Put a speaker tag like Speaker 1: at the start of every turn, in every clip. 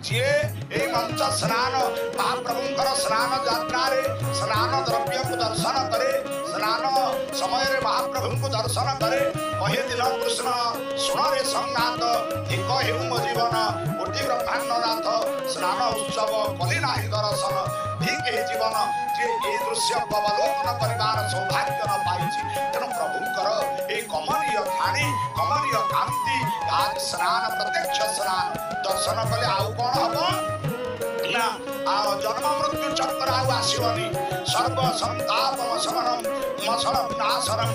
Speaker 1: ଯିଏ ଏଇ ମଞ୍ଚ ସ୍ନାନ, ମହାପ୍ରଭୁଙ୍କର ସ୍ନାନ ଯାତ୍ରାରେ ସ୍ନାନ ଦ୍ରବ୍ୟକୁ ଦର୍ଶନ କରେ, ସ୍ନାନ ସମୟରେ ମହାପ୍ରଭୁଙ୍କୁ ଦର୍ଶନ କରେ, କହେ ଦିନ କୃଷ୍ଣ ଶୁଣରେ ସଂନାଥ, ଧିକ ହେଉ ମୋ ଜୀବନ କୋଟି ବ୍ରହ୍ମାଣ୍ଡ ନାଥ, ସ୍ନାନ ଉତ୍ସବ କଲି ନାହିଁ ଦର୍ଶନ। ଠିକ ଏହି ଜୀବନ ଯିଏ ଏହି ଦୃଶ୍ୟକୁ ଅବଲୋକନ କରିବାର ସୌଭାଗ୍ୟ ନ ପାଇଛି। ତେଣୁ ପ୍ରଭୁଙ୍କର ଏଇ କମନୀୟ ଖାଣି, କମନୀୟ କାନ୍ତି, ସ୍ନାନ, ପ୍ରତ୍ୟକ୍ଷ ସ୍ନାନ ଦର୍ଶନ କଲେ ଆଉ କଣ ହବ ନା, ଆଉ ଜନ୍ମ ମୃତ୍ୟୁ ଚକ୍ର ଆଉ ଆସିବନି। ସର୍ବ ସନ୍ତାପ ମଶମନମ ମସଳମ ନାଶନମ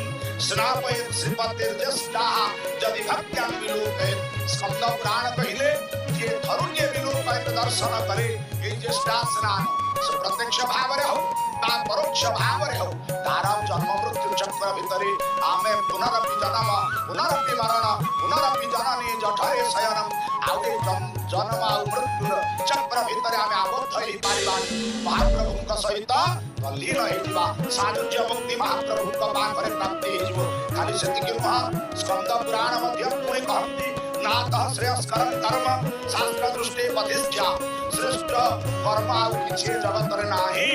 Speaker 1: ସ୍ନାପୟେତ୍ ଶ୍ରୀପତିର୍ଜ୍ୟେଷ୍ଠାଃ ଯଦି ଭକ୍ତ୍ୟାଂ ବିଲୋକୟେତ୍। ସ୍କନ୍ଦ ପୁରାଣ କହିଲେ, ଯିଏ ଥରୁଟିଏ ବିଲୋକୟେତ୍ ଦର୍ଶନ କରେ, ଏଇ ଜ୍ୟେଷ୍ଠା ସ୍ନାନ, ସେ ପ୍ରତ୍ୟକ୍ଷ ଭାବରେ ହଉ ବା ପରୋକ୍ଷ ଭାବରେ ହଉ, ତାର ଜନ୍ମ ମୃତ୍ୟୁ ଚକ୍ର ଭିତରେ ଆମେ ପୁନରପି ଜନ୍ମ, ପୁନରପି ମରଣ, ପୁନରପି ଜନନୀ ଜଠରେ ଶୟନମ, ଆଉ ଏ ଜନ୍ମ ଆଉ ମୃତ୍ୟୁର ଚକ୍ର ଭିତରେ ଆମେ ଆବଦ୍ଧ ହେଇପାରିବାନି। ମହାପ୍ରଭୁଙ୍କ ସହିତ ଲୀନ ହେଇଯିବା, ସାଯୁଜ୍ୟ ମୁକ୍ତି ମହାପ୍ରଭୁଙ୍କ ପାଖରେ ପ୍ରାପ୍ତି ହେଇଯିବ। ଖାଲି ସେତିକି ନୁହଁ, ସ୍କନ୍ଦ ପୁରାଣ ମଧ୍ୟ ପୁଣି କହନ୍ତି, ନାତଃ ଶ୍ରେୟସ୍କରଂ କର୍ମ ଶାସ୍ତ୍ର ଦୃଷ୍ଟି ପ୍ରତିଷ୍ଠା। ଶ୍ରେଷ୍ଠ କର୍ମ ଆଉ କିଛି ଜଗତରେ ନାହିଁ।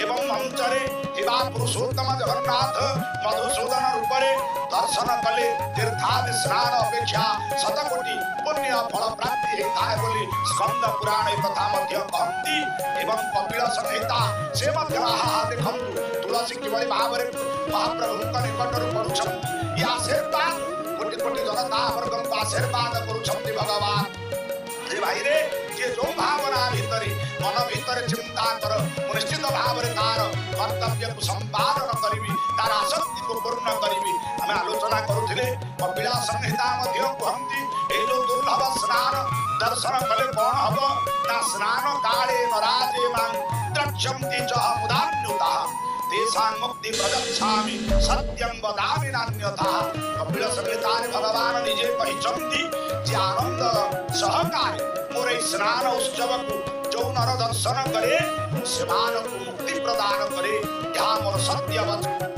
Speaker 1: ଏବଂ ମଞ୍ଚରେ ଥିବା ପୁରୁଷୋତ୍ତମ ଜଗନ୍ନାଥ ମଧୁସୂଦନ ରୂପରେ ଦର୍ଶନ କଲେ ତୀର୍ଥାଦି ସ୍ନାନ ଅପେକ୍ଷା ଶତକୋଟି ପୁଣ୍ୟ ଫଳ ପ୍ରାପ୍ତି ହେଇଥାଏ ବୋଲି ସ୍କନ୍ଦ ପୁରାଣ ଏ କଥା ମଧ୍ୟ କହନ୍ତି। ଏବଂ କପିଳ ସଂହିତା ସେ ମଧ୍ୟ, ଆହା, ଦେଖନ୍ତୁ ତୁଳସୀ କିଭଳି ଭାବରେ ମହାପ୍ରଭୁଙ୍କ ନିକଟରୁ ପଡୁଛନ୍ତି। ଏ ଆଶୀର୍ବାଦ, କୋଟି କୋଟି ଜନତା ବର୍ଗଙ୍କୁ ଆଶୀର୍ବାଦ କରୁଛନ୍ତି ଭଗବାନ। ଯେ ଭାଇରେ, ଯିଏ ଯୋଉ ଭାବନା ଭିତରେ ମନ ଭିତରେ ଚିନ୍ତା କର, ମୁଁ ନିଶ୍ଚିତ ଭାବରେ ତାର କର୍ତ୍ତବ୍ୟକୁ ସମ୍ପାଦନ କରିବି, ତାର ଆସକ୍ତିକୁ ପୂର୍ଣ୍ଣ କରିବି। ଆମେ ଆଲୋଚନା କରୁଥିଲେ, କପିଳା ସଂହିତା ମଧ୍ୟ କୁହନ୍ତି, ଏଇ ଯୋଉ ଦୁର୍ଲଭ ସ୍ନାନ ଦର୍ଶନ କଲେ କଣ ହବ ନା, ସ୍ନାନ କାଳେ ନରାଜେ ମାଂ ଦ୍ରକ୍ଷ୍ୟନ୍ତି ଚ ମୁଦାନ୍ୟୁତା ତେଷାଂ ମୁକ୍ତି ପ୍ରଯଚ୍ଛାମି ସତ୍ୟଂ ବଦାମି ନାନ୍ୟଥା। କପିଳ ସଂହିତାରେ ଭଗବାନ ନିଜେ କହିଛନ୍ତି ଯେ ଆନନ୍ଦ ସହକାରେ ମୋର ଏଇ ସ୍ନାନ ଉତ୍ସବକୁ ଯୋଉ ନର ଦର୍ଶନ କରେ, ମୁଁ ସେମାନଙ୍କୁ ମୁକ୍ତି ପ୍ରଦାନ କରେ। ଏହା ମୋର ସତ୍ୟ ବଚନ।